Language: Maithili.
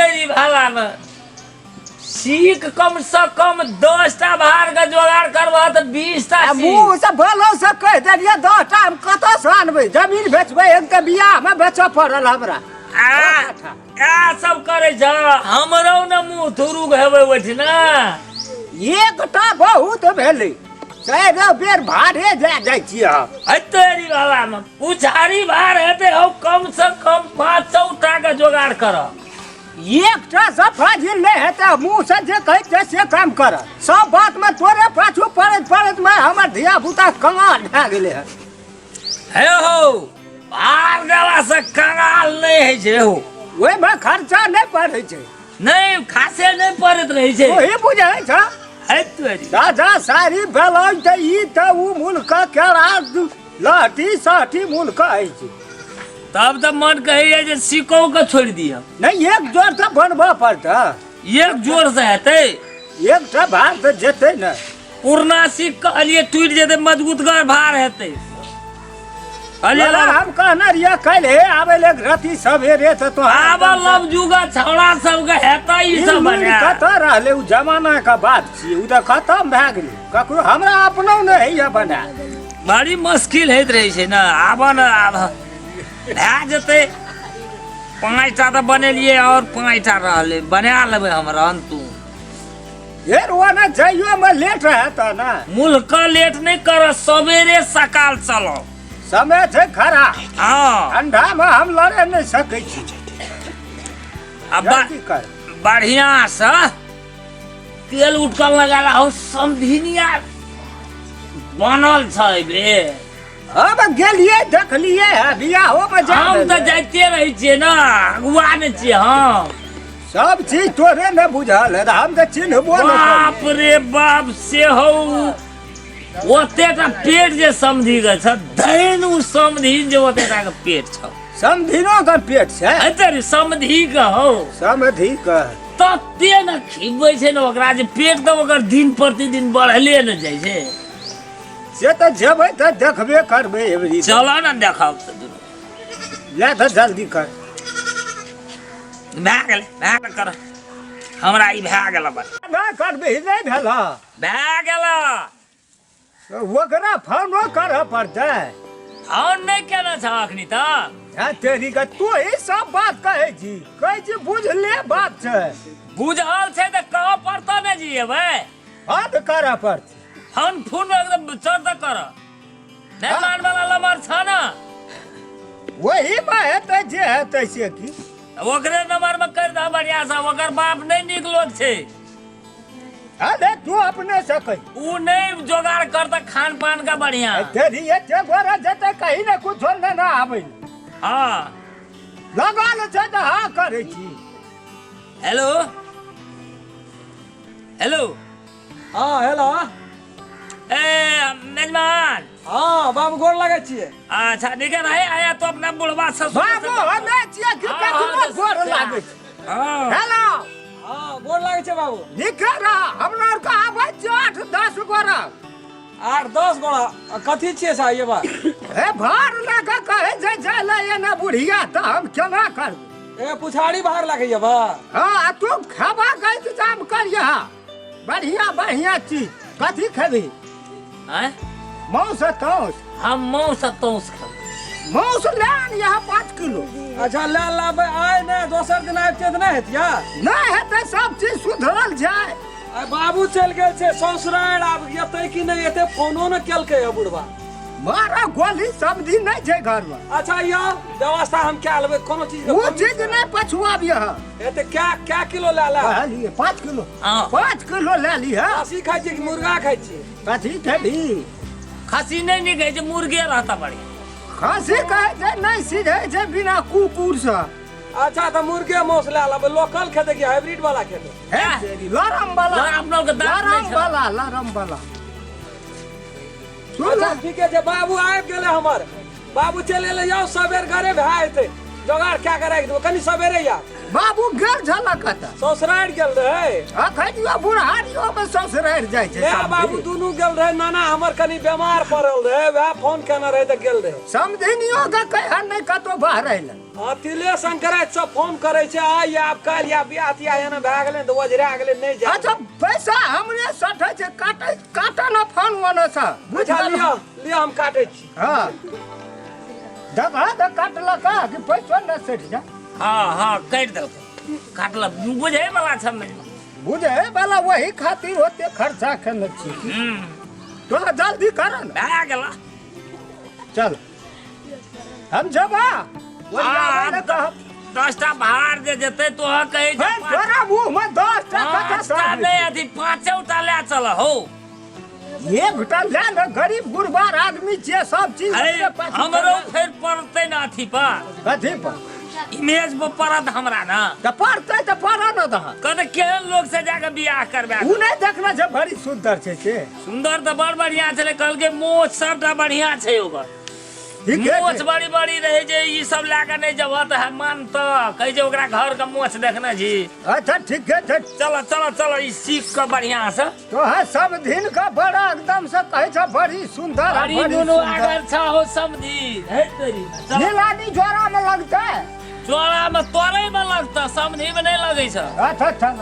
तेरी भाला में सीख कम से कम 10 टा भार के जोगाड़ करबह तऽ 20 टा आ सीख। मुँह से बोलो से कहि देलियै 10 टा, हम कतऽ से आनबै? जमीन बेचबै, एक तऽ बियाह मे बेचऽ पड़ल हमरा। आ आ सब करै छ, हमरो ने मुँह थुरुक हेबै ओहिठिना। एकटा बहुत भेलै, चारि बेर भाड़े जा जाइ छियै हम। है तेरी बाबा में पुछारी भार हेतै हौ, कम से कम 500 टा के जोगाड़ कर। एकटा से फाजिल नहि हेतै। मुँह से जे कहै छै से काम कर। सब बात में तोरे पाछू पड़ैत पड़ैत में हमर धिया पुता कंगाल भए गेलै हन। हे हौ, भार देला से कंगाल नहि होइ छै हौ। ओहिमे खर्चा नहि पड़ै छै। नहि, खासे नहि पड़ैत रहै छै। ओही बुझै छ। है तोरी। साजा साड़ी ब्लाउज तऽ ई तऽ ओ मुल्क केरा लहठी सहठी मुल्क अछि। तब तऽ मन कहैया जे सिकौ के छोड़ि दिअ। नहि, एक जोर तऽ बनबऽ पड़तै। एक जोर से हेतै? एकटा भार तऽ जेतै ने। पुरना सीख कहलियै टूटि जेतै, मजबूतगर भार हेतै कहलियै। दादा, हम कहने रहियै काल्हि हे आबै ले रति सवेरे तऽ तो आब लव जुगा छौड़ा सबके हेतै ई सब बना। कतऽ रहलै? ओ जमाना के बात छियै, ओ तऽ खतम भए गेलै। ककरो हमरा अपनो नहि होइए बना। बड़ी मुश्किल होइत रहै छै ने। आब ने, आब भए जेतै। 5 टा तऽ बनेलियै, आओर 5 टा रहलै, बना लेबै हमरा तू। फेर ओना जाइयो में लेट हेतै ने। मुल्क लेट नहि कर, सवेरे सकाल चलो। समय छै खराब। हँ। ठंडा में हम लड़े नहि सकै छी। आ जल्दी कर। बढ़िया से तेल उठकल लगा हो, समधिनिया बनल छै बे। हम गेलियै, देखलियै है, बियाहो में जा। हम तऽ जाइते रहै छियै ने, अगुआ ने छियै हम। सब चीज तोरे ने बुझल है, हम तऽ चिन्हबो ने करियै। बाप रे बाप, से हौ ओतेटा पेट जे समझी के छ धैन, उ समझी जे ओतेटा के पेट छ। समधिनो के पेट छै? एते रे समझी के हौ। समधि के। तते ने खिबै छै ने ओकरा जे पेट तऽ ओकर दिन प्रतिदिन बढ़ले ने जाइ छै। से तऽ जेबै तऽ देखबे करबै एबरी। चल ने, देखब तऽ दुनू। ले तऽ जल्दी कर। भए गेलै, भए गेल, कर हमरा ई भए गेल बस। नहि करबै, नहि भेल। भए गेल। ओकरा फोनो करऽ पड़तै। फोन नहि केने छह अखनी तक? है तेरी के, तू ही सब बात कहै छी, कहै छी बुझले बात छै। बुझल छै तऽ कहऽ पड़तऽ ने जी एबै। हँ तऽ करऽ पड़तै। फोन फोन एकदम चढ़ तऽ कर नहि। हाँ। मान वाला नंबर छ ने? वही में हेतै जे हेतै से की। ओकरे नंबर में कर दह बढ़िया से, ओकर बाप नहि नीक लोक छै। अरे तू अपने से कही। उ नहि जोगाड़ करता खान पान का बढ़िया। तेरी एते गोरा जेतै कहीं ने कुछो ने ना आबै। हाँ। लगल छै तऽ हाँ करै छी। Hello hello. हाँ, हेलो। ए मेजबान। हाँ बाबू, गोर लगै छियै। अच्छा, नीके रहे आया तो अपना बुढ़वा ससुर। बाबू हमे छियै कि हाँ, ककरो हाँ, गोर लागै छै? हाँ। हेलो। हाँ, गोर लागै छै बाबू। नीके रह। हमरा आरके आबै छियै 8-10 गोरा। 8-10 गोरा? आ कथी छियै से आइए बा? हे, भार लए कऽ कहै छै जाय लए एने बुढ़िया, तऽ हम केना करबै? ए, पुछारी बाहर लागैया बा? हाँ, आ तू खेबाक इंतजाम करियह बढ़िया बढ़िया चीज। कथी खेबही? आँय? मांस आ तौस? हम मांस आ तौस खेबै। मांस ले आनियह 5 किलो। अच्छा, ले लाबै। आइ नहि, दोसर दिन आबि तऽ नहि हेतिया? नहि हेतै, सब चीज सुधरल छै। आइ बाबू चलि गेल छै ससुरारि, आब एतै कि नहि एतै, फोनो ने केलकै है बुढ़बा। मारा गोली, सब्जी नहि छै घरमे। अच्छा, यौ व्यवस्था हम कए लेबै, कोनो चीज के ओ कमी चीज नहि पछुआबियह। एते क्या क्या किलो ले ला? कहलियै 5 किलो। हाँ। 5 किलो ले लिह। खस्सी खाइ छियै कि मुर्गा खाइ छियै? कथी खेबही? खस्सी नहि नीक होइ छै, मुर्गे रहता बढ़िया। खस्सी कहै छै नहि सिझै छै बिना कुकुरसँ। अच्छा, तऽ मुर्गे मांस ले लेबै। लोकल खेतै कि हाइब्रिड वाला खेतै? हे तेरी, लरम वाला। लरम लोग के दाँत नहि लरम छै। वाला, लरम वाला सुन। अच्छा, ठीके छै। बाबू आबि गेलै हमर, बाबू चलि एलै। यौ, सबेर घरे भए जेतै, जोगाड़ कए के राखि देबै, कनि सबेरे आयब। बाबू गेल छल कतऽ? ससुरारि गेल रहै। अखन यो बुढ़ारियो में ससुरारि जाइ छै। माय समधी। बाबू दुनू गेल रहै। नाना हमर कनि बेमार पड़ल रहै, वएह फोन केने रहै तऽ गेल रहै। समधिनियो के कहिया नहि कतौ बाहर अयलै। हँ, तिले संक्रांति सब फोन करै छै, आइ आब काल्हि आब, बियाह तियाह एना भए गेलै तऽ ओझरा गेलै, नहि जाय। अच्छा, पैसा हमरे सठै छै, काटै काटा न फोन ओने से। बुझा बुझल? लिअ लिअ, हम काटै छी। हँ, देखा तऽ काटलक कि पैसो न सठि जा। हँ हँ, कटि देलकै, काटलक, बुझै वाला छै नहि। बुझे वाला, वही खातिर ओते खर्चा केने छी। तोरा जल्दी कर ने। भए गेल। चल, हम जेबा। 10 टा भार जे जेतै तोहर कहै छै। तोरा मुँह में 10 टा 5 टा नहि, अथी पाँचो टा लए चल हौ। एकटा ले ने, गरीब गुरबार आदमी छियै, सब चीज अरे हमरे पाछू हमरो करब। फेर पड़तै ने अथी पर। कथी पर? इमेज पर पड़त हमरा ने। तऽ पड़तै तऽ पड़ऽ ने दह। कहते केहन लोग से जाके बियाह करबा। उ नहि देखने छै, बड़ी सुन्दर छै से। सुन्दर तऽ बड़ बढ़िया छलै, कहलकै मोछ सबटा बढ़िया छै ओकर। ठीके मोछ छै। बड़ी बड़ी रहै छै, ई सब लए कऽ नहि जबह तऽ मानतऽ, कहै छै ओकरा घर के मोछ देखने छी। अच्छा, ठीके छै। चलो चलो चलो, ई सीख कऽ बढ़िया से। तोहर सब दिन का बड़ा एकदम से कहै छ बड़ी सुन्दर आ बड़ी बड़ी नुनू सुन्दर। आगर छ हो समझी हे तेरी, चल। नीलानी जोड़ा में लगतै। चोरा में तोरे में लगता, समझी में नहीं लगै छ। अच्छा, चल।